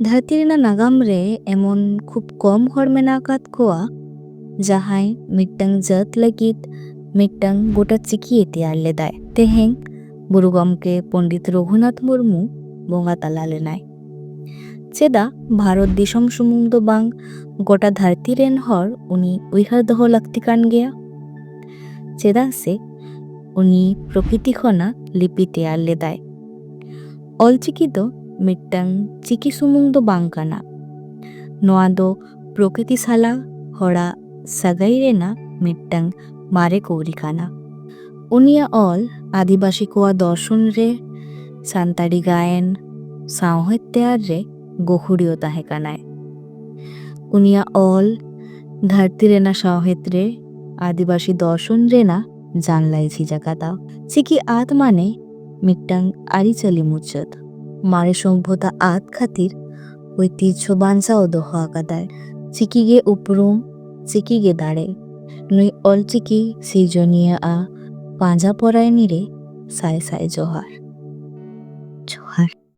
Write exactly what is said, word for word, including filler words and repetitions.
ᱫᱷᱟᱹᱨᱛᱤ ᱨᱮᱱᱟᱜ ᱱᱟᱜᱟᱢ ᱨᱮ ᱮᱢᱚᱱ ᱠᱷᱩᱵ ᱠᱚᱢ ᱦᱚᱲ ᱢᱮᱱᱟᱜ ᱟᱠᱟᱫ ᱠᱚᱣᱟ, ᱡᱟᱦᱟᱸᱭ ᱢᱤᱫᱴᱟᱝ ᱡᱟᱹᱛ ᱞᱟᱹᱜᱤᱫ ᱢᱤᱫᱴᱟᱝ ᱜᱚᱴᱟ ᱪᱤᱠᱤᱭ ᱛᱮᱭᱟᱨ ᱞᱮᱫᱟᱭ᱾ ᱛᱮᱦᱮᱧ ᱜᱩᱨᱩ ᱜᱚᱢᱠᱮ ᱯᱚᱱᱰᱤᱛ ᱨᱚᱜᱷᱩᱱᱟᱛᱷ ᱢᱩᱨᱢᱩ ᱵᱚᱸᱜᱟ ᱛᱟᱞᱟ ᱞᱮᱱᱟᱭ᱾ ᱪᱮᱫᱟᱜ ᱵᱷᱟᱨᱚᱛ ᱫᱤᱥᱚᱢ ᱥᱩᱢᱩᱝ ᱫᱚ ᱵᱟᱝ, ᱜᱚᱴᱟ ᱫᱷᱟᱹᱨᱛᱤ ᱨᱮᱱ ᱦᱚᱲ ᱩᱱᱤ ᱩᱭᱦᱟᱹᱨ ᱫᱚᱦᱚ ᱞᱟᱹᱠᱛᱤ ᱠᱟᱱ ᱜᱮᱭᱟ? ᱪᱮᱫᱟᱜ ᱥᱮ ᱩᱱᱤ ᱯᱨᱚᱠᱨᱤᱛᱤ ᱠᱷᱚᱱᱟᱜ ᱞᱤᱯᱤ ᱛᱮᱭᱟᱨ ᱞᱮᱫᱟᱭ᱾ ᱚᱞᱪᱤᱠᱤ ᱫᱚ ᱢᱤᱫᱴᱟᱝ ᱪᱤᱠᱤ ᱥᱩᱢᱩᱝ ᱫᱚ ᱵᱟᱝ ᱠᱟᱱᱟ᱾ ᱱᱚᱣᱟ ᱫᱚ ᱯᱨᱚᱠᱨᱤᱛᱤ ᱥᱟᱞᱟᱜ ᱦᱚᱲᱟᱜ ᱥᱟᱹᱜᱟᱹᱭ ᱨᱮᱱᱟᱜ ᱢᱤᱫᱴᱟᱝ ᱢᱟᱨᱮ ᱠᱟᱹᱣᱰᱤ ᱠᱟᱱᱟ᱾ ᱩᱱᱤᱭᱟᱜ ᱚᱞ ᱟᱹᱫᱤᱵᱟᱹᱥᱤ ᱠᱚᱣᱟᱜ ᱫᱚᱨᱥᱚᱱ ᱨᱮ, ᱥᱟᱱᱛᱟᱲᱤ ᱜᱟᱭᱟᱱ, ᱥᱟᱶᱦᱮᱫ ᱛᱮᱭᱟᱨ ᱨᱮ ᱜᱚᱠᱷᱩᱲᱤᱭᱟᱹ ᱛᱟᱦᱮᱸ ᱠᱟᱱᱟᱭ᱾ ᱩᱱᱤᱭᱟᱜ ᱚᱞ ᱫᱷᱟᱹᱨᱛᱤ ᱨᱮᱱᱟᱜ ᱥᱟᱶᱦᱮᱫ ᱨᱮ ᱟᱹᱫᱤᱵᱟᱹᱥᱤ ᱫᱚᱨᱥᱚᱱ ᱨᱮᱱᱟᱜ ᱡᱟᱱᱞᱟᱭ ᱡᱷᱤᱡ ᱟᱠᱟᱫᱟ᱾ ᱪᱤᱠᱤ ᱟᱫ ᱢᱟᱱᱮ ᱢᱤᱫᱴᱟᱝ ᱟᱹᱨᱤᱪᱟᱹᱞᱤ ᱢᱩᱪᱟᱹᱫ᱾ ᱢᱟᱨᱮ ᱥᱚᱵᱷᱚᱛᱟ ᱟᱫ ᱠᱷᱟᱹᱛᱤᱨ ᱳᱭᱛᱤᱡᱷᱚ ᱵᱟᱧᱪᱟᱣ ᱫᱚᱦᱚ ᱟᱠᱟᱫᱟᱭ᱾ ᱪᱤᱠᱤ ᱜᱮ ᱩᱯᱨᱩᱢ, ᱪᱤᱠᱤ ᱜᱮ ᱫᱟᱲᱮ᱾ ᱱᱩᱭ ᱚᱞᱪᱤᱠᱤ ᱥᱤᱨᱡᱚᱱᱤᱭᱟᱹ ᱟ ᱯᱟᱸᱡᱟ ᱯᱚᱨᱟᱭᱱᱤ ᱨᱮ ᱥᱟᱭ ᱥᱟᱭ ᱡᱚᱦᱟᱨ᱾